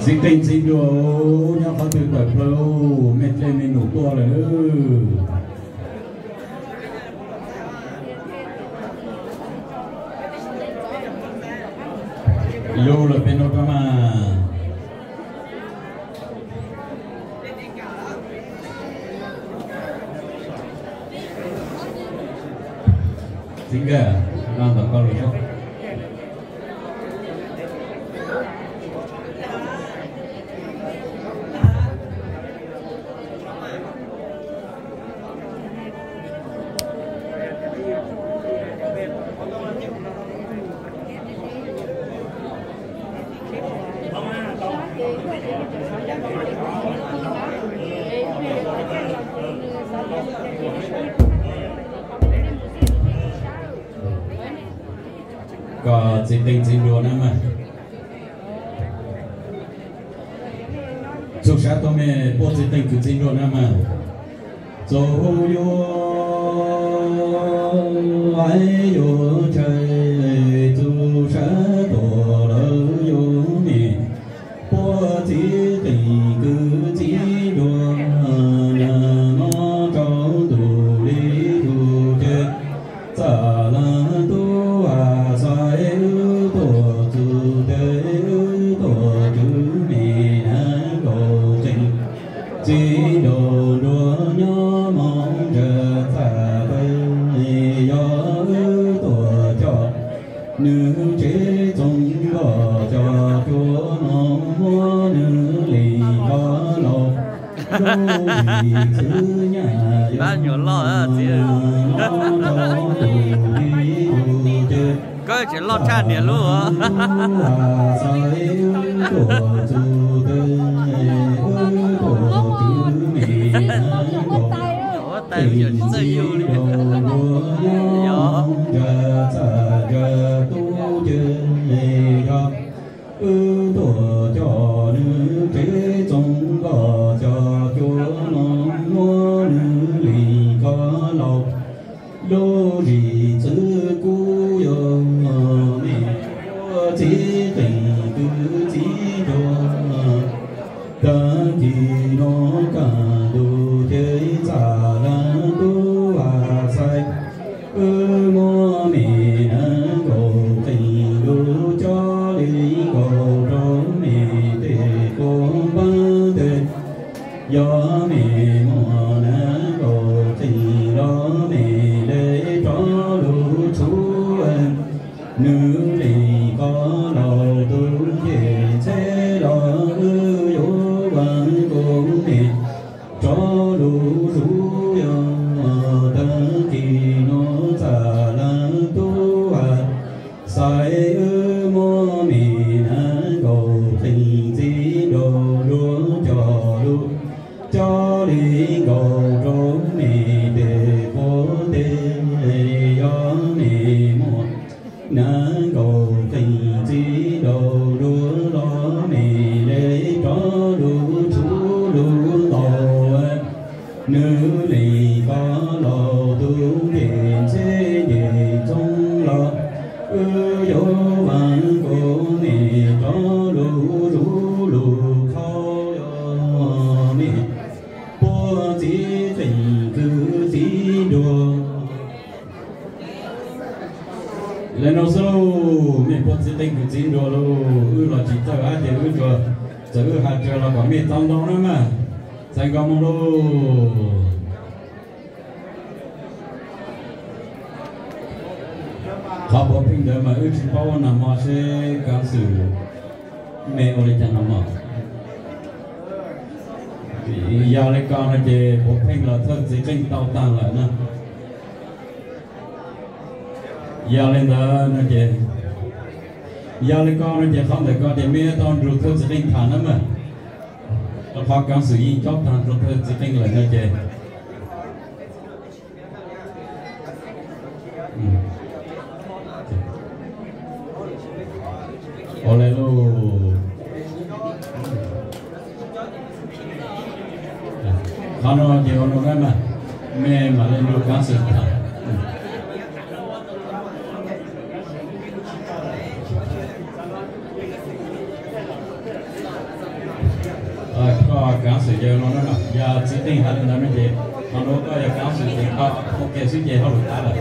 Txiv qeej txiv nruas nyob qhov twg tawm plaws, mej dlej mej num tuaj lawm. Lug lawm peb nub rau mas. Txiv nkawm, no ntawm koj lug. Koj txiv qeej txiv nruas na mas. Txug sab tuab mej puab txiv qeej kwv txiv nruas na mas. Txug yuav ais yuav tshais, txug sab tuaj lawm yuav mej puab txiv qeej kwv txiv nruas na, mob rau ntuj li tug ces txaj laj tub a xais wb tuaj txug tes wb tuaj tswv mej na, nkaus qeej txiv nraug nruas nyob moog ntsawg txaj pawg, yog wb tuaj coj nws tsev txoos nkoj coj cua moog muab nws li qhov laug lub zim txwv nyaj yog mob rau tus li tus ces koj tseem loj tshaj niam lub. Xais wb tuaj txug tes wb tuaj tswv mej na, nkaus qeej txiv nraug nruas nyob moog ntsawg txaj ntsawg tub ces yog wb tuaj coj nws tsev txoos nkoj coj cua moog muab nws li qhov laug lub zim txwv kuj yog mej puab txiv qeej kwv txiv nruas. Tag kis nuav kaj ntug ces txaj laj tub a xais wb muab mej na, nkaus qeej lub coj li nkaus rau mej tej quas npaab tes. Yog mej muaj na, nkaus qeej los mej le rov lug txhub nws li qhov laug tub ncej ntxheb los wb yuav vaam nkaus mej rov lug zuj. Yog tag kis nuav txaj laj tub a xais wb muab mej na, nkaus qeej txiv nraug nruas coj lug coj li nkaus rau mej tej quas teb. Yog mej muaj na, nkaus qeej txiv nraug nruas los mej le rov lug txhub lug ntaus nws li qhov laug tub ncej ntxheb ncej ntxoov los wb yuav vaam nkaus mej rov lug zuj lug qhau. Yog mej puab txiv qeej kwv txiv nruas. Le nuav xwb lauj, mej puab txiv qeej kwv txiv nruas lauj, wb los tsis txawj hab ces wb tsuas txawm wb has tsawg los kom mej tau ntau na mas. Txais nkauj moog lauj. Qhov puav pheej ntawd mas wb tsis paub ua nag hmo seb kaav xwm mej ua li cas nag hmo. Yog li ko no ces puav pheej los thawj txiv qeej tau taag lawm na. Yog li ntawd no ces, yog li ko no ces qhov ntawm ko ces mej yuav tau nrug thawj txiv qeej tham na mas. Qhov kaav xwm yeej cob taag rua thawj txiv qeej lawm no ces ua le lauj. Qhov no ces ua no na mas, mej mam le nrug kaav xwm tham. Kav xwm yawg no na, yog txiv neej hais li ntawd no ces no koj yog kav xwm ces koj ua ke xwb ces hauj lwm tag lawm.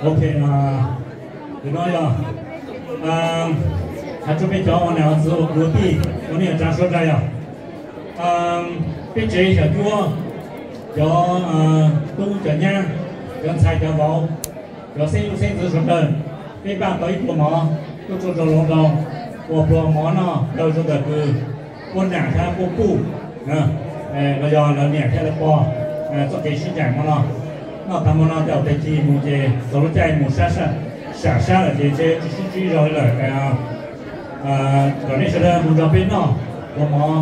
Ok, tus no yog hais rau peb cov ua niam ua txiv ua kwv ua tij ua niam tsa suav dlawg yog peb tsev xyom cuab, cov tub cov nyab, cov ntxhais cov vauv, cov xeeb leej xeeb ntxwv suav dlawg, peb npaj tau ib pluag mov tuaj tso rau hluas nraug ua pluag mov noj rau zoo ntawm kws puab nam thiab puab puj, los yog lawv niam thiab lawv pog txoj kev sib ncaim hmo no. Noj tag hmo no ces tag kis mus ces txog lub caij mus sam sab lawm ces ntshe tsis sib ntsib zog li lawm. Kom nej sawv daws mus nrog peb noj pluag mov.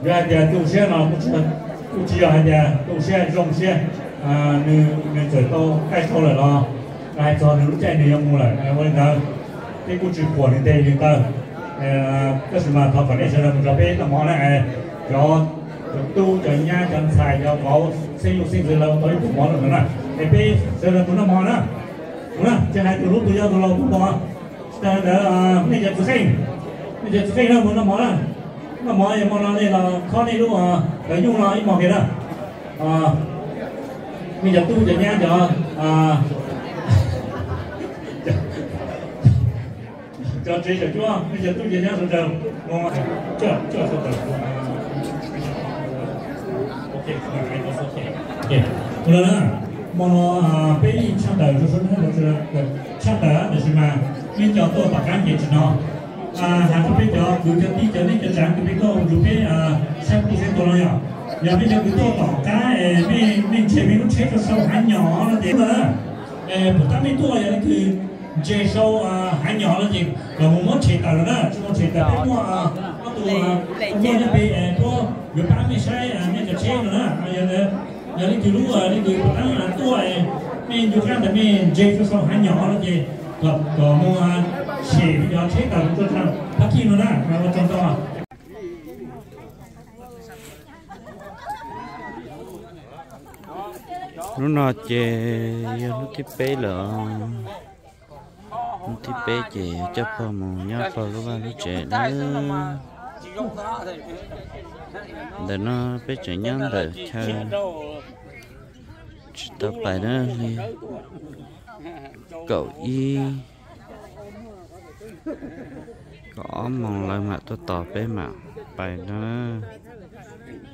Yog hais tias tu siab no kuj tsis yog hais tias tu siab zoo siab, nws txawm tau taij tau lawm los hais txog nws lub caij nws yuav mus lawm. Ua li ntawd peb kuj tsis phuam nws tes nws taw. Tab sis mas thov kom nej sawv daws mus tso peb noj mov na, cov, cov tub cov nyab cov ntxhais cov vauv xeeb yuj xeeb ntxwv lawv tau ib tug mov lawm na, es peb sawv daws mus noj mov na. Mus na, tsis hais tus hlub tus yau tus laus tus pog, tsis tas ntawd nej cov txiv qeej, nej cov txiv qeej na mus noj mov na. Noj mov es hmo no nej los khob nej lub tawv nyuj no ib hmos kiag na. Nej cov tub cov nyab cov, cov tsev xyom cuab, nej cov tub cov nyab sawv daws, coj, coj sawv daws. Ua li na, hmo no peb yeej tshaj tawm rau sab, tshaj tawm tab sis mas nej cov tuaj tom qab ces tsis hnov. Hais rau peb cov kwv cov tij cov neej cov tsav kws peb tuaj ua ntsuj peb saib peb saib tua no yog, yog peb cov kws tuaj tom qab es nej ntsia peb lub tsheb rau sau hav nyom no ces, puas tab mej tuaj yog leej twg ntsia sau hav nyom no ces kom mus muab tshem tawm lawm na, tsis muab tshem tawm peb muaj ob tug muaj nyob peb tuaj yuav pab mej saib mej cov tsheb no na. Yog leej twg lub leej twg puas tab tuaj mej ncu qab ntawm mej ntsia sau sau hav nyom no ces kom mus tshem peb cov tsheb tawm mus rau sab pab kij no na, ua tsaug ntau. Hnub no ces yog hnub thib peb lawm. Hnub thib peb ces coj pog mus nyob pog lub vaj lub tsev na. Ntawm no peb tseem nyob ntawm chaw tsis tau pais na li kaum ib, kaum ob moos lawv mam tuaj tos peb mam pais no.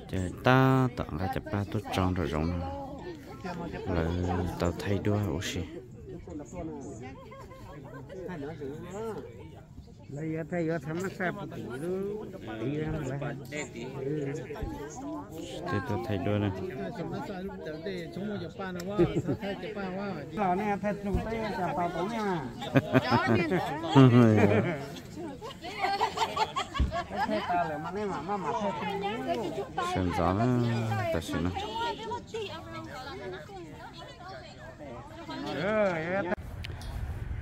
Ces tab tom nqa cov paj tuaj tso nraum zoov no, lawv tau thaij duab ua si. Thaij duab na. Sawv ntxov na, tam sim no.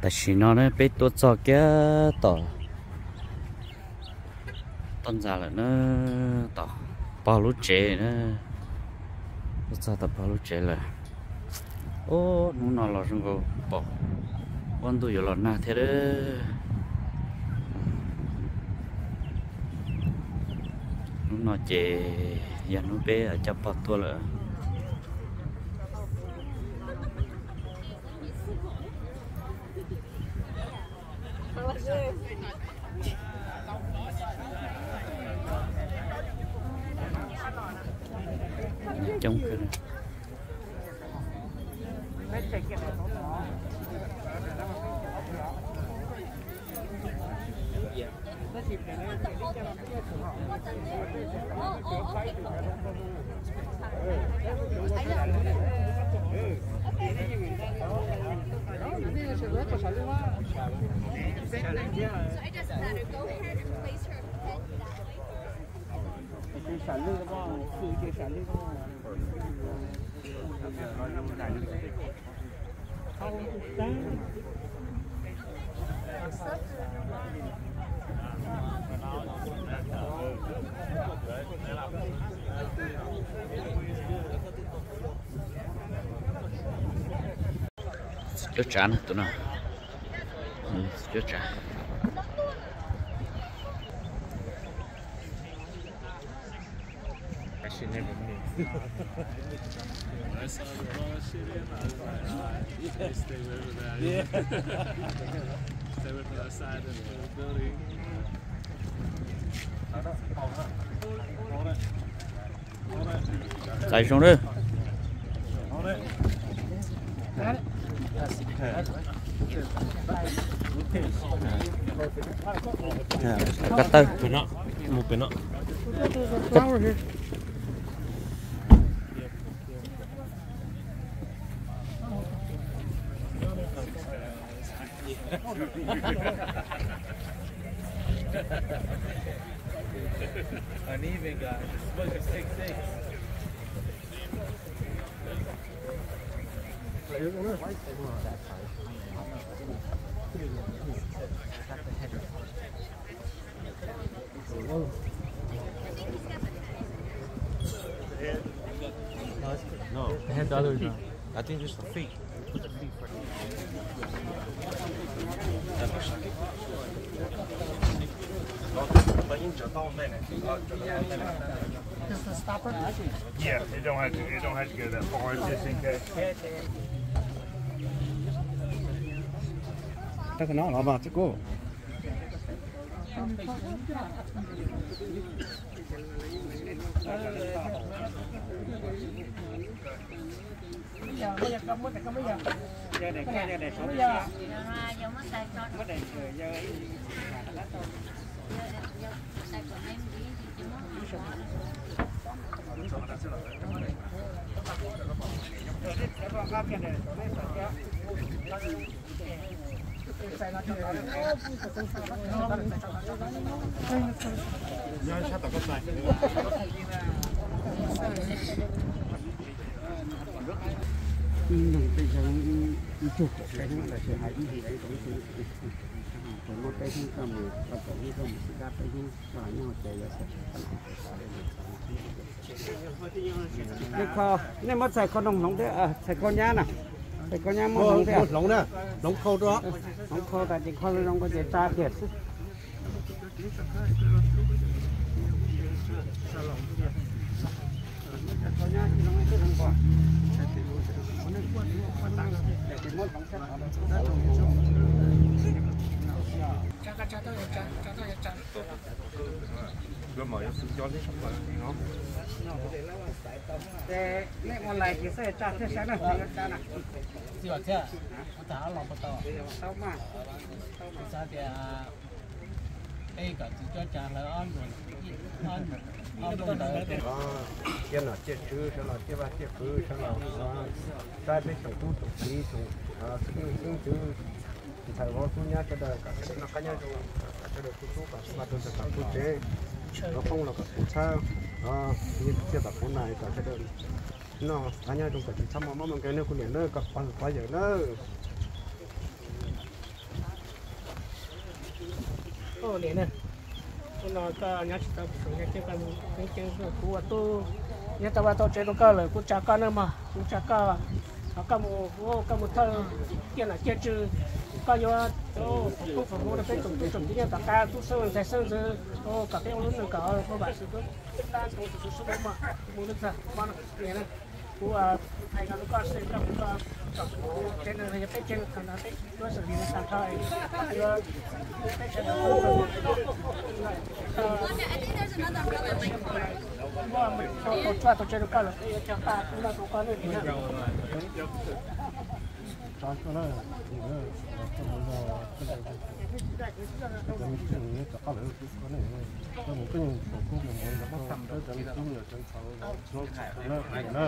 Tam sim no na peb tuaj txog kiag tom, toj ntxas lawm na, tom pog lub tsev na. Tuaj txog tom pog lub tsev lawm. Ub, hnub no los zoo nkaus pom huab ntuj yuav los nag thiab. Hnub no ces yog hnub peb coj pog tuaj lawm. Coob kawg. Cuab tsav na tus no. Cuab tsav. When I saw the blonde shit in, I was like, all right, they stay away from that. Yeah. Stay away from that side of the building. Txais zoo lawm. Kab tawg. Mus pem no. Uneven, guys. This book is six six. No, the head the other way around. I think just the feet. Put the feet first. Does the stopper? Yeah, it don't have to, it don't have to go that far, it's just in case. Tag no los mas tsis kuv. Ib leeg peb xyoo ib cuag kaum peb hnub los sis hais ib hlis ib kaum ib xyoo, muaj peb hnub koj mus, koj kaum hnub koj mus xyuas dab peb hnub koj los nyob ces yuav xav. Nej kho, nej muab txhais khau noog hloov thiab, txhais khau nyab na, txhais khau nyab muab hloov thiab. Hloov na, hloov khau rau. Hloov khau tas ces kho zoo koj ces tsa kiag xwb. Ces nej ua lais ces xwb tsa thiaj saib na, tsa na. Tau mas, xav tias peb kom txiv cuab tsa hlawv ob ntu, ob ntu ntawd. Ciaj nom ciaj tswv sawv los, ciaj vaj ciaj kwv sawv los, saib peb tsoom tub tsoom kiv, tsoom xeeb xeeb ntxwv, ntxhais vauv tub nyab sawv daws kom sawv daws noj qab nyob zoo, kom sawv daws tu tub kom sawv daws tau tsev, tau poob los kom tsis txhawb, txiaj tom kuv na kom sawv daws noj qab nyob zoo kom tsis txhob muaj mob muaj nkeeg nawb kuv niam nawb, koj pov hwm pov yawm nawb. Niam na, hnub no koj nyob tsis tau kuv tsev, kuv ua tub nyob tau vaj tau tsev rau koj lawm, kuv tsa koj nawb mog, kuv tsa koj, thov koj mus, koj mus thawj ciaj nom ciaj tswv, koj yuav tub fam hmoov rau peb tsoom tub tsoom kiv nyob tom qab, tub xeeb ntxhais xeeb ntxwv, kom peb ua lub neej kom muaj vam xwb, tab tus tus xub mus lub txaj, niam na. Kuv hais no rau koj xwb, koj mus tsom tsev no yog peb tsev no, thaum no peb tuav xwm li no tag nrho, yuav peb tsev no muaj tau txoj tau tsev rau koj lawm, peb yuav coj paj tub noj tub qab lwj li na. Tso koj na, koj mus no, koj mus rov qab lawm, koj mus koj mus koj mus koj mus mus koj mus mus na,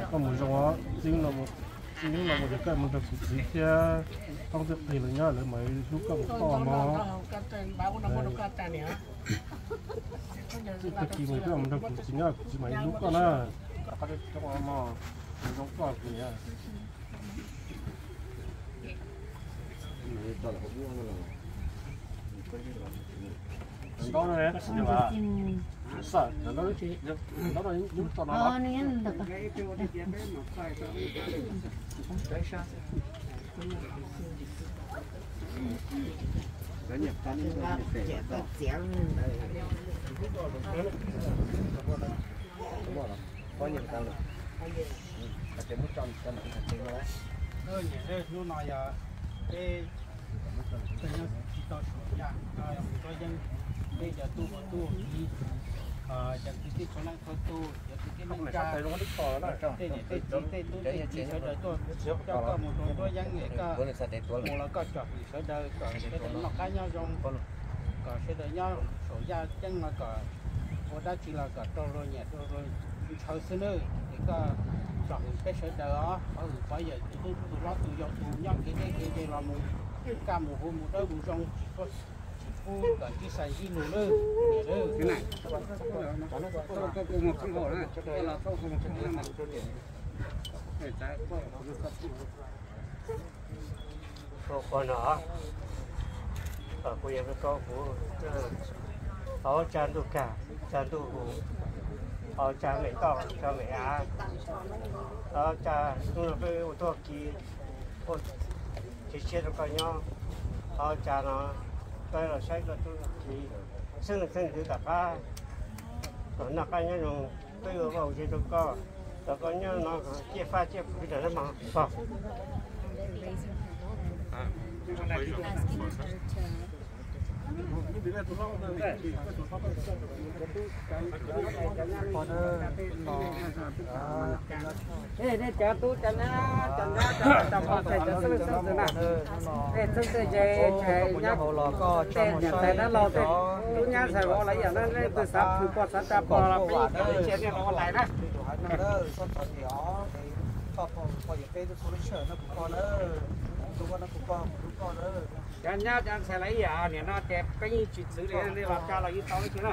koj mus zoo, txij hnub no mus yog koj mus nrog kuv txiv thiab Thoob thiab Qig lawv nyob lawv mam hlub koj mus koj mog. Txij tag kis mus koj mus nrog kuv txiv nyob kuv txiv mam hlub koj na. Koj zoo koj kuv niam. Ntaub no, ntaub no, ntaub no. Hnub no yog peb tsis tau suav yaj, mus nruab yeeb, peb cov tub hluas tub kiv, cov kwv tij txhua leej txhua tus, cov kwv tij neej tsa, tej niam tej txiv tej tub tej kiv sawv daws tuaj coj koj mus rau nruab yeeb es koj mus los koj tsom hwm sawv daws kom sawv daws noj qab nyob zoo, kom sawv daws nyob saum yaj ceeb no kom ua dab tsi los kom raug luag nyiam raug luag ntshaw xwb nawb. Es koj tsom hwm peb sawv daws os, pov hwm pov yawm tus tub tus hlob tus yau tus nyob kev deb kev ceg los mus, kaj mus huv mus dawb mus zoo, tsis pub kom ntsib xaiv ntsib lus nawb. Niam nawb. Ua qhov no, kuv yog koj kuv, tau tsa ntuj kag, tsa ntuj hu, tau tsa me toj, tsa me av, tau tsa hnub no peb ua txuj kiv, ua tsev tshiab rau koj nyob, tau tsa no peb los saib koj txuj kiv, xeeb leej xeeb ntxwv tom qab, kom noj qab nyob zoo, peb ua vaj ua tsev rau koj, kom koj nyob no ciaj fab ciaj phem nrog nab mog koj. Cov tub cov nyab cov nyab cov pog cov xeeb leej xeeb ntxwv na, tej xeeb tej ze, tej niam tais dab laug, tej tub nyab ntxhais vauv los ib yam na, leej twg xav phwm pog xav tsa pog los peb yeej kam cia nej los ua lais na. Cov nyab cov ntxhais los ib yam, nim no ces peb yeej tsis txwv li, nej los tsa los yeej tau ib tug na.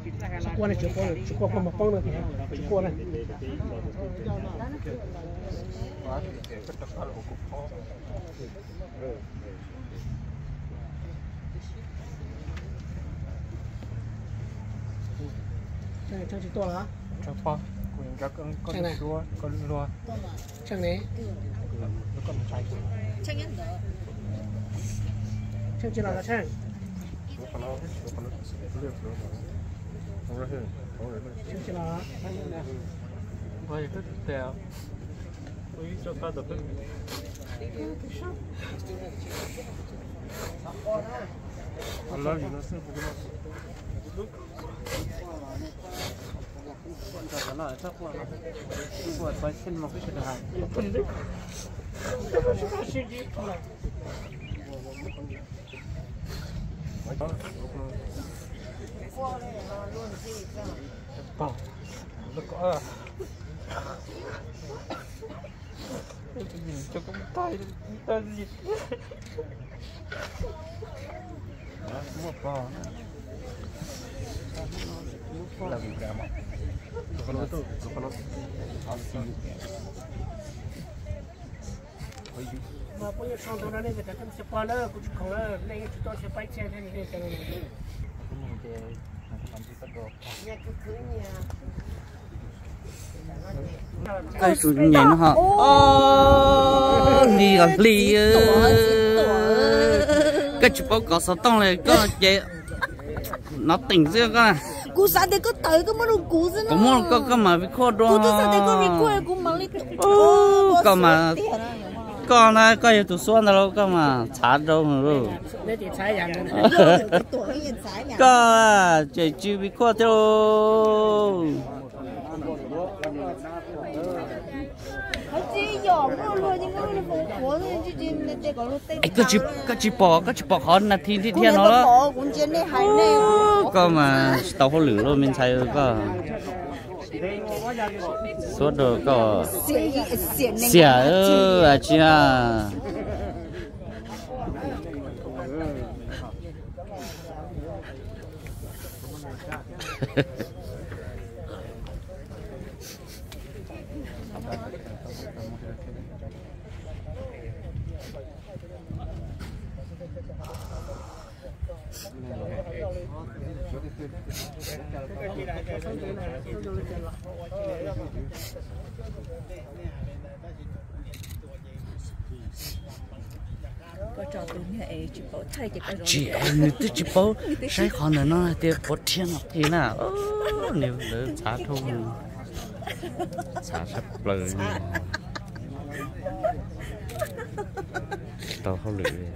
Tsis quaj ne, tsis quaj, tsis quaj koj mas poob no, tsis quaj ne. Tsheej tsis tuaj los? Tsheej pog, kuv nco koj lub suab, koj lub luag. Tsheej ne? Tsheej tsis los los Tsheej? Tsheej tsis los? Mas poj niam sau ntawv no nej rov qab mus xyuas pog na, kuv tsis khoom na, nej yeej tsis tau xyuas paib txhiaj thiab li nej. Koj tus nyiam no ho. Hli os hli, koj tsis paub kov xov tooj li koj ces no teem xwb koj. Kuv xav tias koj tawm koj muab rau kuv xwb. Kuv muab rau koj, koj mas vim khuaj dua. Kuv twb xav tias koj vim khuaj kuv mam li. Koj mas, koj na koj yog tus xuab ntawd lauj, koj mas txhav rau lauj. Koj tseem tsis vim khuaj thiab lauj. Koj tsis pom, koj tsis pom qhov nas this dhia dhia no los? Koj mas tsis tau hauj lwm lauj me ntxhais koj. Xuab rau koj. Xiam, tsis a. Tsis, nws twb tsis paub saib qhov ntawm no hais tias puav rhiab no qis na. Nws lawv txhav dhau, txhav sab plaws. Tsis tau hauj lwm li.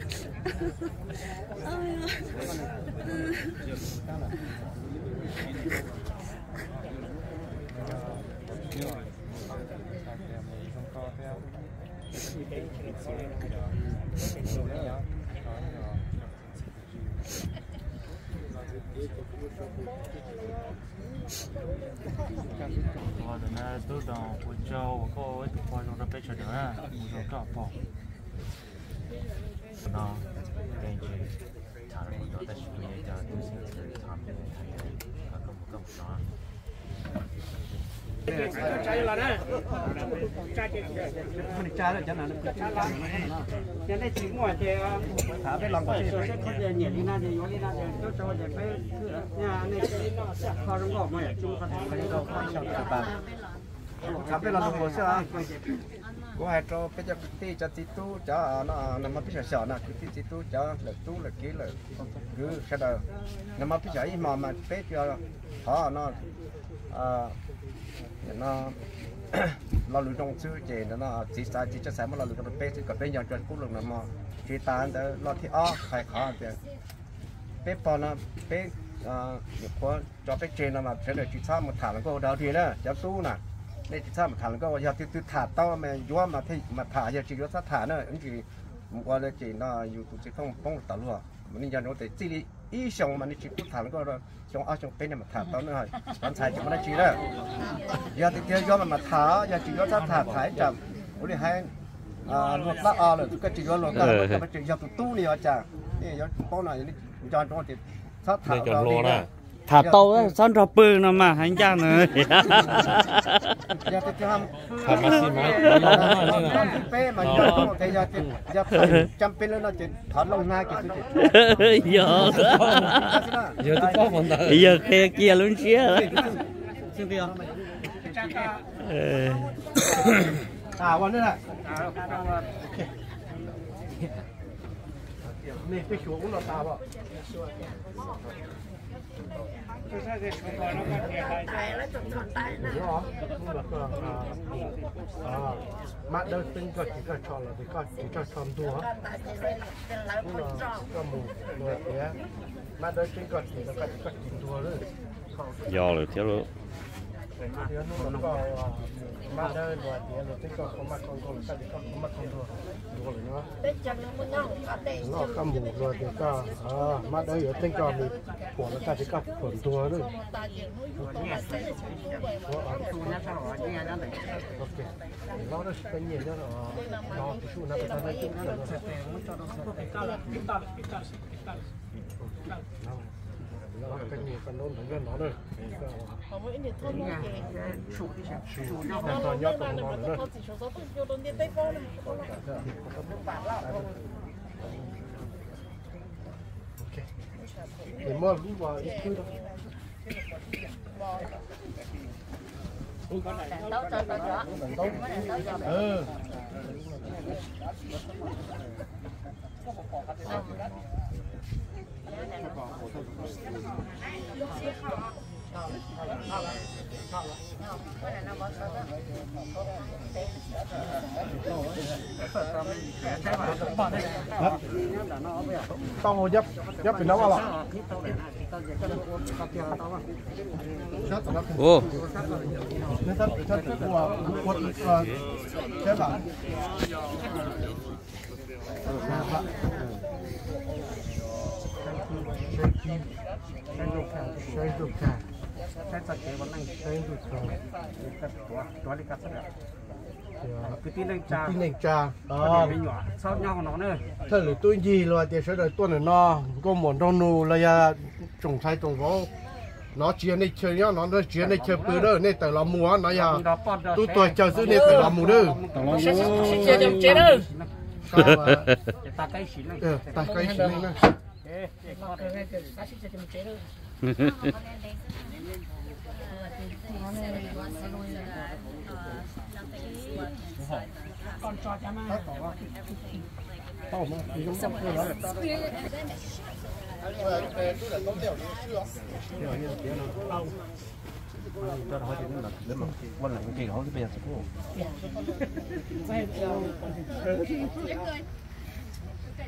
Ua tus na tub rog ua tsaug uas koj ua ib tug pog zoo rau peb sawv daws na, mus zoo koj pog. No, thank you. Tham rau kuv cov tab sis kuv yog cov tub xeeb txwv tham rau koj mus koj mus no. Yog nej tsis muaj ces nyiam li no ces yuav li no ces coj tso ces peb nej kho zoo nkauj mas yom, tsis muaj qhov tham. Kuv tham peb lo lus xwb. Kuv hais rau peb cov kwv tij cov txiv tub cov no, nag hmo peb xyom xyom no, kwv tij txiv tub cov lawm tub lawm kiv lawm kwv sawv daws, nag hmo peb xyom ib hmo mas peb tsuas thov no, no lo lus zoo xwb ces no txiv xaiv txiv tsis xaiv muab lo lus zoo rau peb xwb kom peb nco ntsoov qub lus nag hmo. Tsis tas ntawd lo thib ob hais qhov tias peb pog no peb nyuam qhuav tso peb tseg no mas sawv daws tsis txhob mus tham hluas nkauj ua dog dig na cov tub na. Nej tsis txhob mus tham hluas nkauj, yog twg twg tham tau mas yuav mas tham, yog tsis yuav txhob tham na. Ib ntsis mus ua ces no yus tus txiv phooj poob rau tom luag. Nej nco ntsoov tias txij li ib xyoos mas nej tsis pub tham hluas nkauj, xyoo ob xyoo peb nej mam tham tau na. Cov ntxhais tsis muaj dab tsi na. Yog tiag tiag yuav mas mam tham, yog tsis yuav txhob tham, tham ib tsam ua li hais luag tab o lawm koj tsis yuav luag koj, koj tsis yog tus tub li os cas. Nej yuav paub no, nco ntsoov tias txhob tham ua dog dig na. Tham tau txhob nrog pw no mas hais ncaj na. Yog tias tham mas xi mas, peb mas yog tias yog tias cam peb lawm no ces thov looj hnab kiag xwb ces. Yog, yog qhia kiag lub ntsiab. Nej peb xyuas ub no tas os. Mab Dawb teeb koj tsis koj tsho los tias koj tsis koj tsho ntuag. Ub no koj mus luag tias Mab Dawb teeb koj tsis los koj tsis koj tsis ntuag lawm. Yog lawm thiab lauj. Hnub no koj Mab Dawb luag tias luag teeb koj kho maj kho ntuag los koj tsis koj kho maj kho ntuag, ntuag lawm no. No koj mus luag tias koj Mab Dawb yuav teeb koj mus phuam los koj tsis koj phuam ntuag lawm. Ces muab lub ib tug. Tau nyob pem no los. Ua, ua, ua, saib txoj kev ua neej, saib ntuj tsaus, tuav li koj txhawb. Kwv tij neej tsa, me nyuam txhob nyob hauv no na. Thawj lwm tub ncig los tias sawv daws tuaj ntawm no, nkauj muam nraug nus los yog tsoom ntxhais tsoom vauv, no tsis yog nej chaw nyob no, tsis yog nej chaw pw na, nej tawm los mus, no yog tub tuag chaw xwb, nej tawm los mus na. Tag ib sim neej na.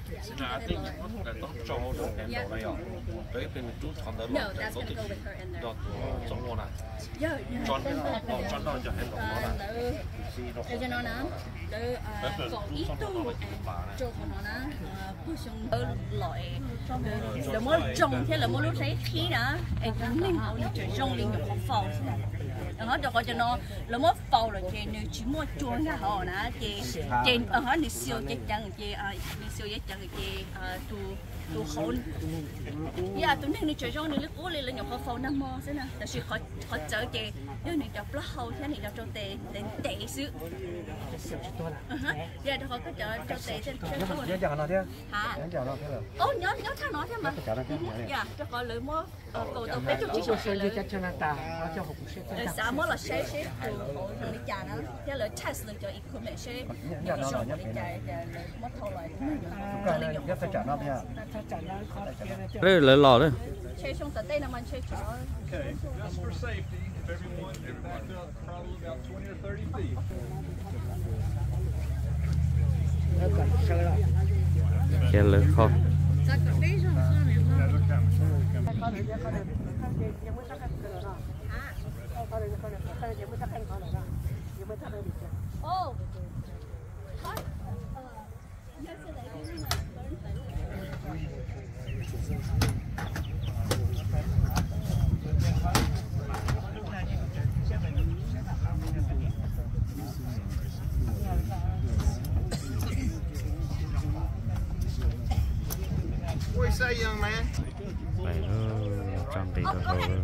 Xwb na, tib toob tso hauv handle na yom, rau ib pliag nws rub qhov ntawd los rau tib si nrog tus txoov ua na. Tso nrog cov handle no na. Lawv kom ib tug tso qhov no na, puag xyoo lawv los, lawv muab tsoo thiab lawv muab lub hleb qhib na, es tus neeg hauv nws tseem zoo li nyuam qhuav faus xwb na. Rau qhov cov no lawv muab faus lawm ces nws tsis muaj cua nkag hauv na, ces, ces nws xyuas cev ceev ces, nws xyuas cev ceev ces tus, tus hauv, tus neeg nws tseem zoo nws li qub li lawv nyuam qhuav faus nag hmo xwb na, tab sis qhov txawv ces yog nws cov plaub hau thiab nws cov rau tes ntev ntev xwb. Yog rau qhov koj cov rau tes thiab, nyob thaj no thiab mas, yog rau qhov lawv muab faus tau peb caug tsib caug, lawv xav muab los saib seb tus hauv zoo li cas na, thiab lawv test lawv cov equipment seb zoo li cas, lawv muab thau los. Lawv los lawm. Ntshe xyoo tom tej no mas ntshe tsov. Khiav lawv qhov. What you say, young man? Pais lawm, tso nqis rau hauv lawm.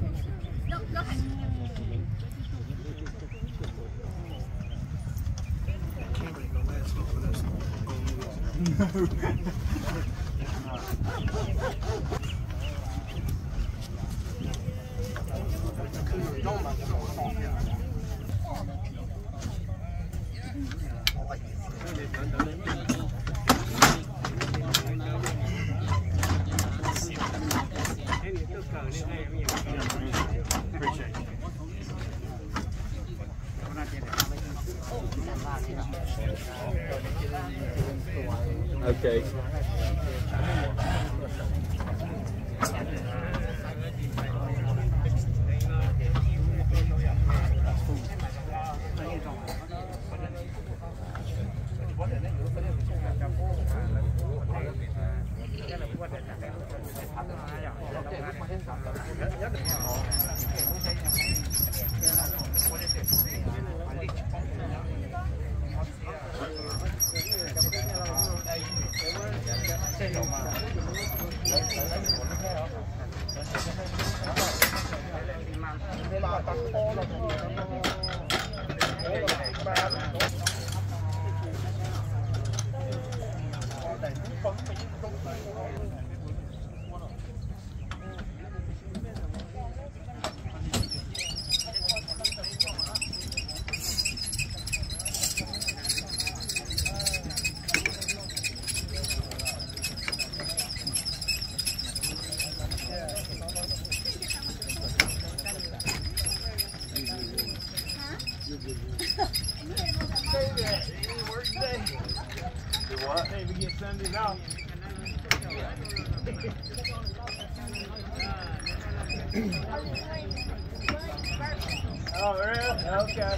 Okay. Oh, really? Okay.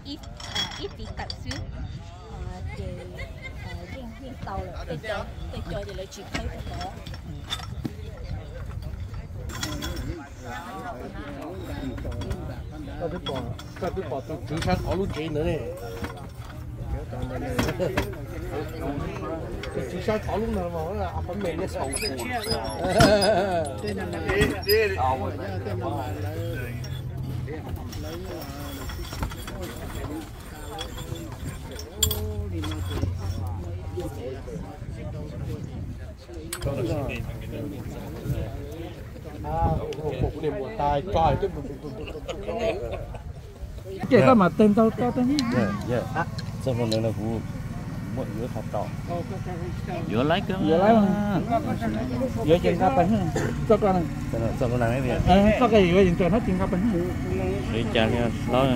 Ib txiv tawm xwb, ces yeej yeej tau lawm, tej co ces lawv tsis khawb rau tod. Koj twb pom tus tswv sab qhov lub tsev ntawd ne. Tsis saib tov lub no mas me ne. Ces koj mam teg ntau tau tau. Txoj hlua nees no kuv muab yuav qhov tau. Yuav laib, yuav laib, yuav ces nqa pais txoj ko, txoj ko yuav ntawm no ces nqa pais. Li cas li hlob?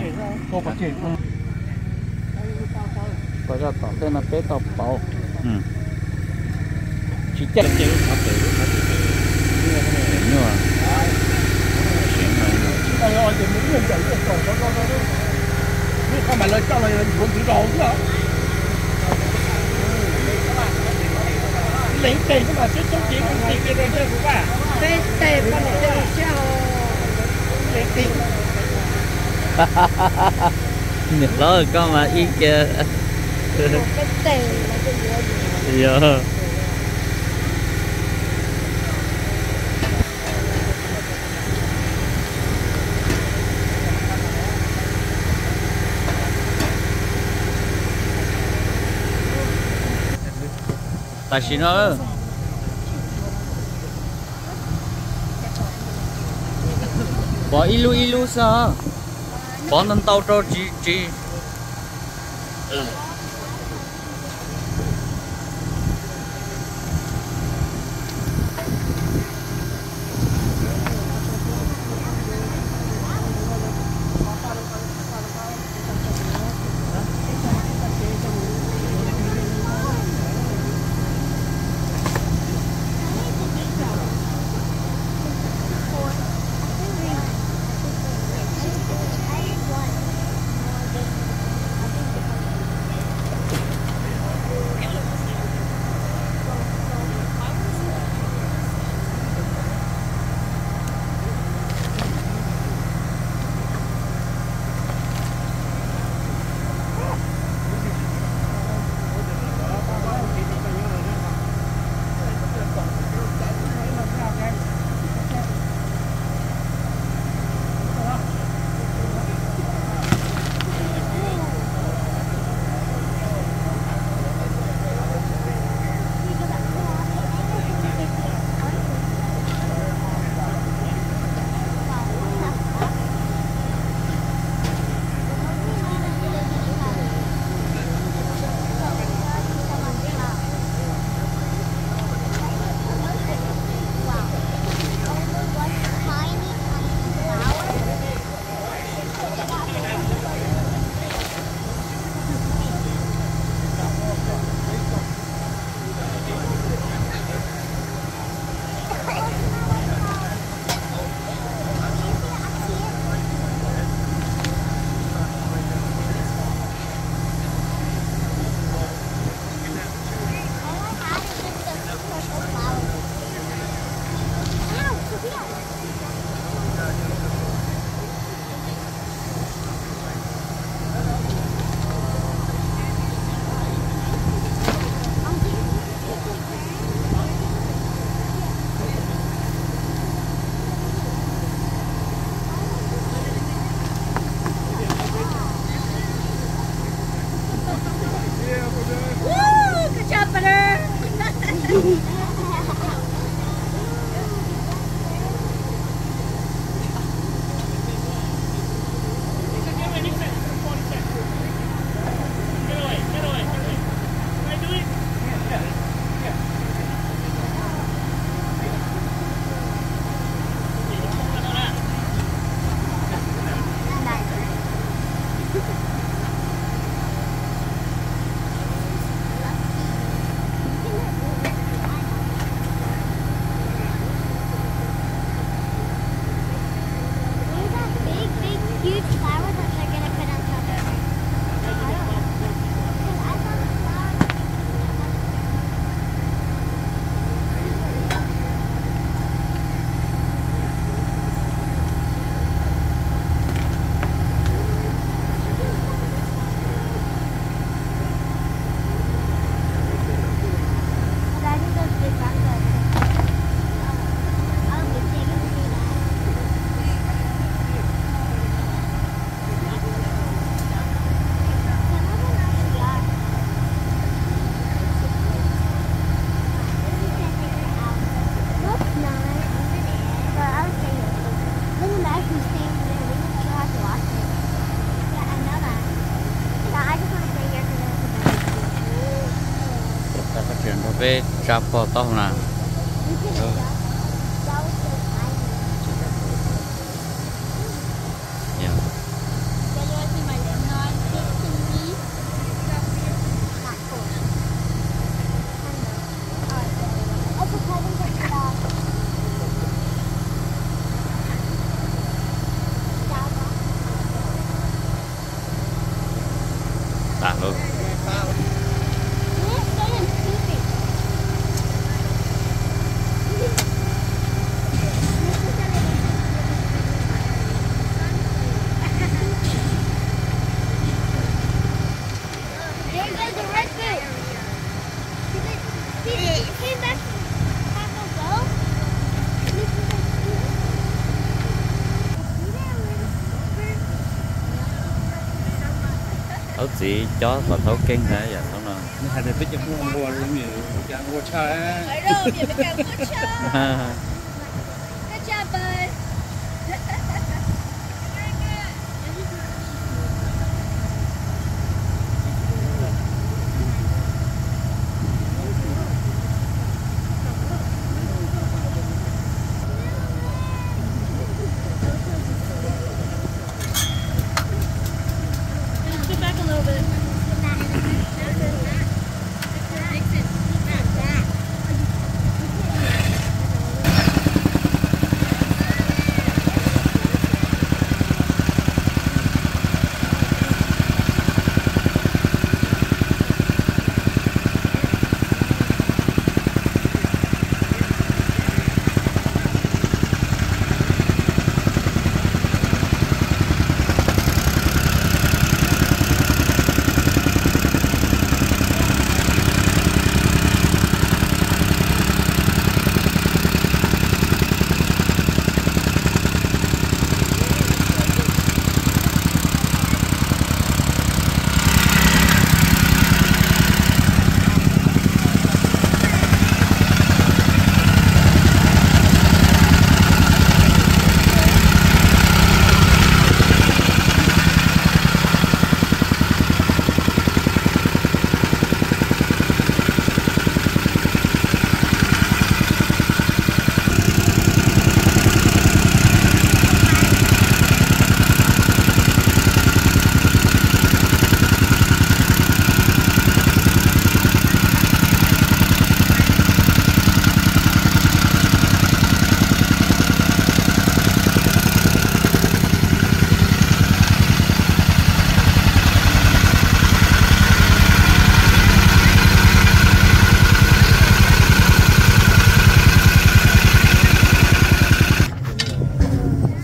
Koj zaj tom tej no peb tau pauv. Tsis caij. Nyuaj. Niam hlob koj mas ib kiag. Yog. Tam sim no pov ib lub ib lub xwb os. Pov ntau ntau rau tsis tsis. Peb tsa pog taub hau na. Tas lawm. Thaub txiv cob kom thaub keeb na yom, thaub no. Nws hais tias peb cov muaj npua zoo yam cas npua tshaj.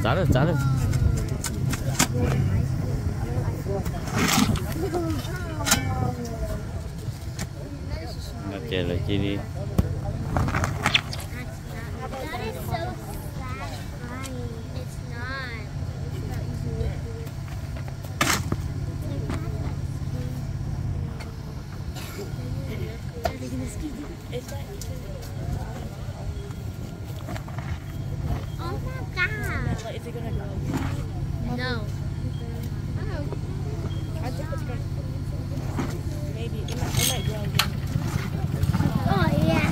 Txav lawm, txav lawm. No ces lawv cia li. Oh my God. Like, is it gonna grow again? No. I think it's gonna, maybe, it might, it might grow again. Oh, yeah.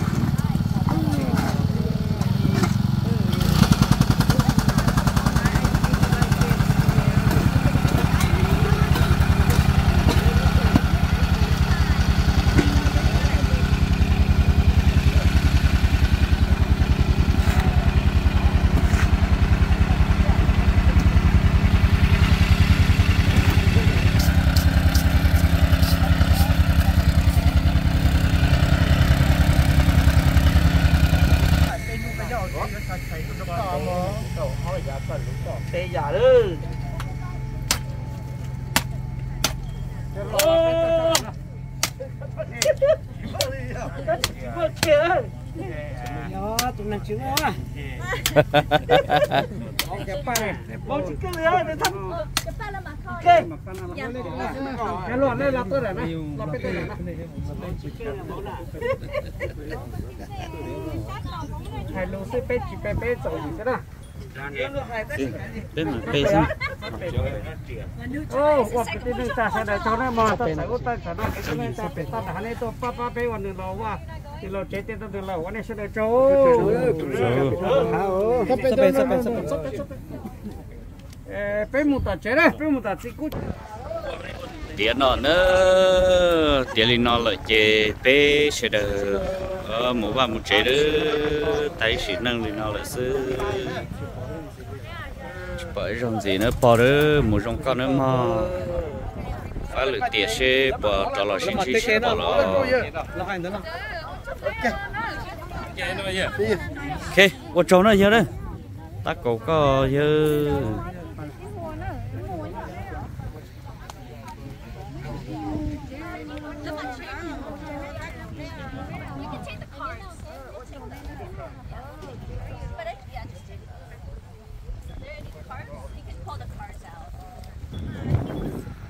Hais lus xwb, peb tsis pe peb txaus yus xwb na. Peb mam pe xwb. Ua kwv tij neej tsa sawv daws tsaug nej mog, txawm ub txawm no kwv tij neej tsa pem toj nram hav nej tuaj pab pab peb ua nws los ua Los tsev tej tug lawm, ua nej sawv daws tsaug. Peb mus tom tsev na, peb mus tom txiv kub. Tiav no na, tiav li no lawm ces peb sawv daws mus vaj mus tsev lawm, tag ib sim neej li no lawm xwb. Tsis pom ib zaug ntxiv na pog, mus zoo koj nawb mog. Fab lwm tiam seb puas rov los sib ntsib sib pom los. Ok, ua tsaug na yawg na. Tab kaum koj yawg.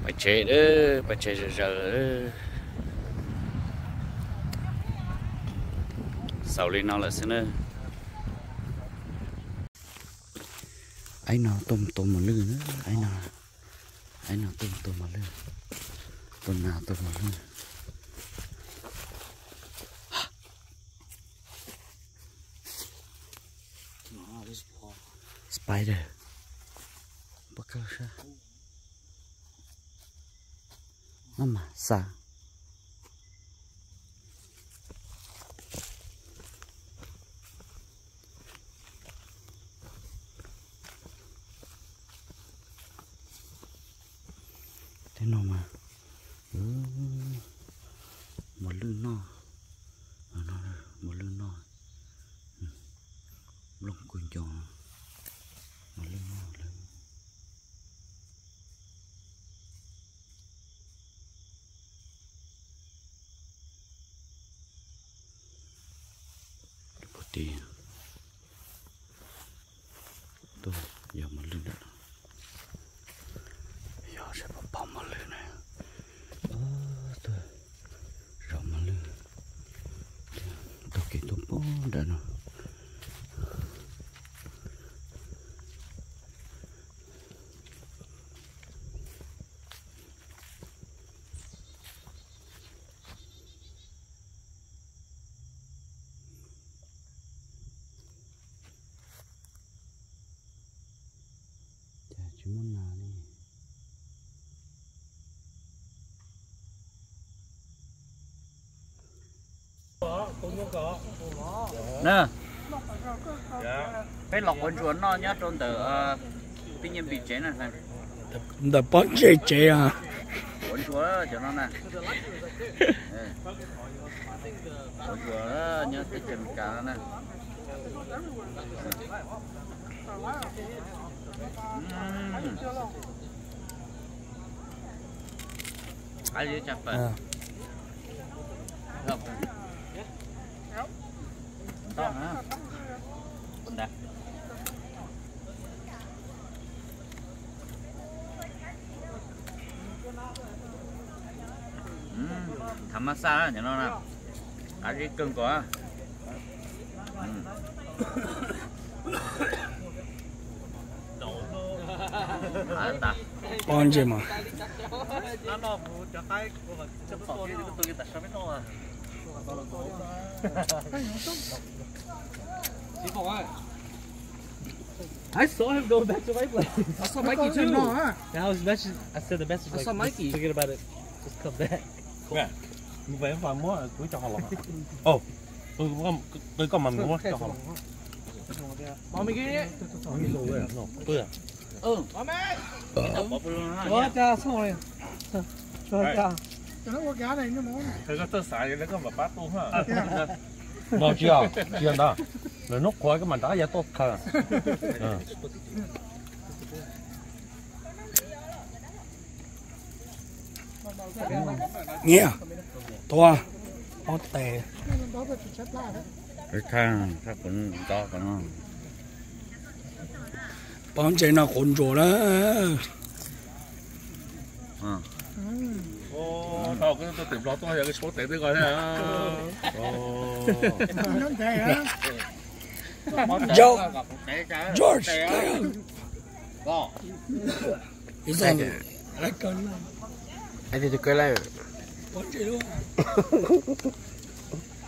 Pais tsev, pais tsev zawm zawm. Xaus li no lawm xwb na. Aib no tuaj tua mos lwj na, aib no, aib no tuaj tua mos lwj, tua nas tua mos lwj. Spider. Pab kawg sab. Maj mam xa. Tej no mas mos lwj noj, mos lwj noj, nplooj kawg nco, mos lwj noj lawm. Tuaj yog mos lwj na, yog seb puas pom mos lwj na. Tuaj zov mos lwj, taug kev tuaj pog nram no. Cas tsis muaj nas li. Na, peb los quav ntsuas noj nyob rau ntawm Pib Nyiaj Npis tsev na. Ntawm Pob Ntsej tsev a. Quav ntsuas cov no na. Quav ntsuas nyob teb chaws Amelikas no na. Thav mab xaj cov no na, qav zib kawg nkaus. Pob ntsej mas. I saw him go back to my place. I saw Mikey too. No, huh? That was message. I said the message. I saw Mikey. Forget about it. Just come back. Nws pais fais muab kuv cov hov los. Qw koj mas muab cov hov los. Koj txawj xav koj mam pab tu. No tsis yog, tsis yog ntawd. Lawv hnub qhuav koj mam rov qab ya tuaj khaws. Nyiaj, tua, pob tes. Pob ntsej no quav ntsuas na. George, George.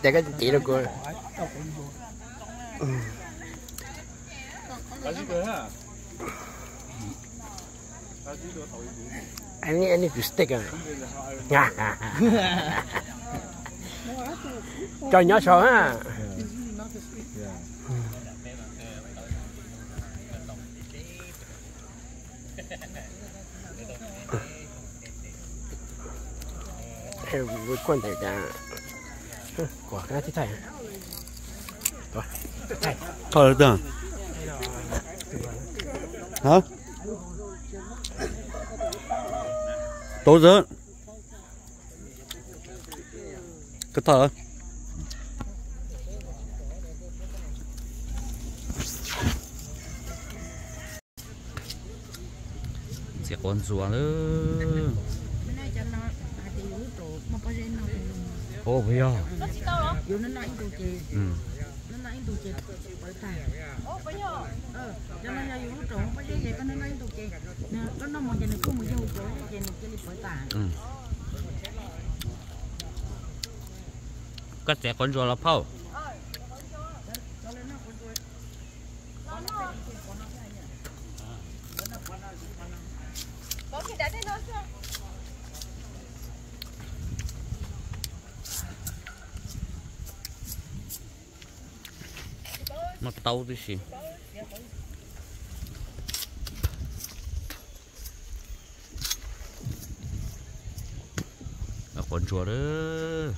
Ces koj cev rau kuv. Any, any fish steak? Cho nyob sau ha. Ê, quên để cả. Ủa, cái này thích thay hả? Ủa, thích thay. Thôi được rồi. Hả? Tố giỡn. Cái thợ. Txiav quav ntsuas lawm. Ua puas yog? Koj txiav quav ntsuas los phauj? Muaj taub tib si. Quav ntsuas lawm.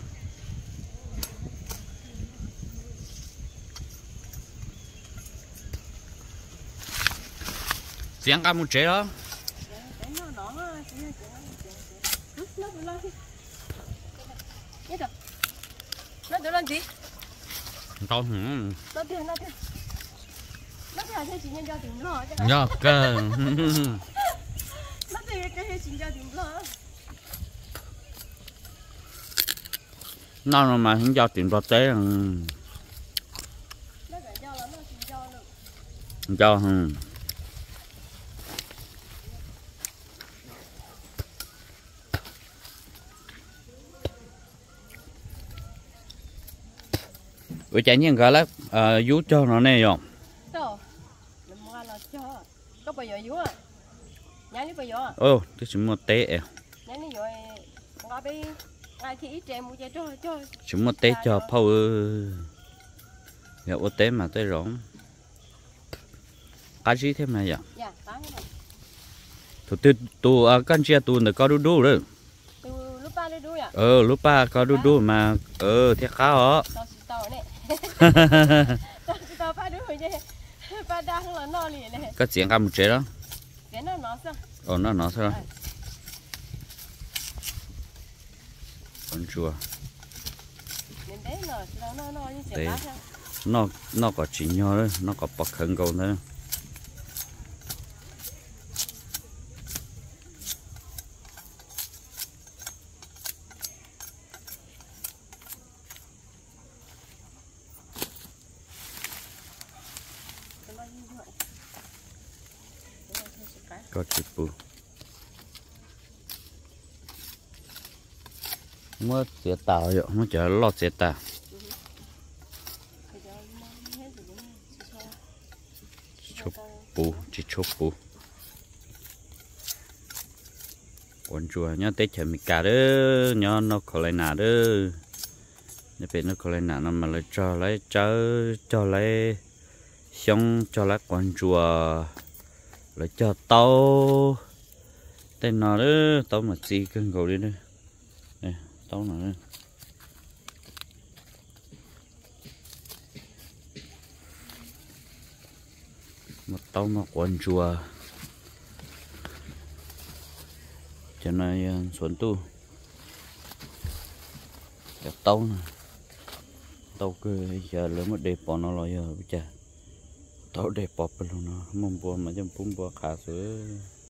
Txiav nqa mus tsev los? Ntau. Nyob kawg. Noj no mas nco tim Nplog teb. Nco. Ua cas nyiaj nkawd lawv yub cog no nej yom? Twb tsis muaj teb. Tsis muaj teb cog phauj. Yog ua teb mas tej zaum qab zib thiab mas yom. Thaum twg tus koj ntsia tus ntawm ko dub dub lawm. Lub paj ko dub dub mas thiaj qab os. Koj txiav nqa mus tsev los? Noj no xwb. Quav ntsuas. Noj kom tsim nyog, noj kom pov khawv nkaus ntawd. Koj tsis pub. Muab txiav tas yom, muab cov loj txiav tas. Tsis tshua puv, tsis tshua puv. Quav ntsuas nyob teb chaws Amelikas lawm, nyob North Carolina lawm. Nyob pem North Carolina no mas lawv cog lawv tsawb, cog lawv xyoob, cog lawv quav ntsuas, lawv cog taub. Tej no taub mas txi kawg nkaus li. Taub no. Muaj taub muaj quav ntsuas. Cov no yog ntxhuav ntuj. Cov taub no ntau kawg, xyov lawv muab de pov no los yog ua cas. Taub de pov pawg lug no, muaj npua mas coj pub npua qhav xwb.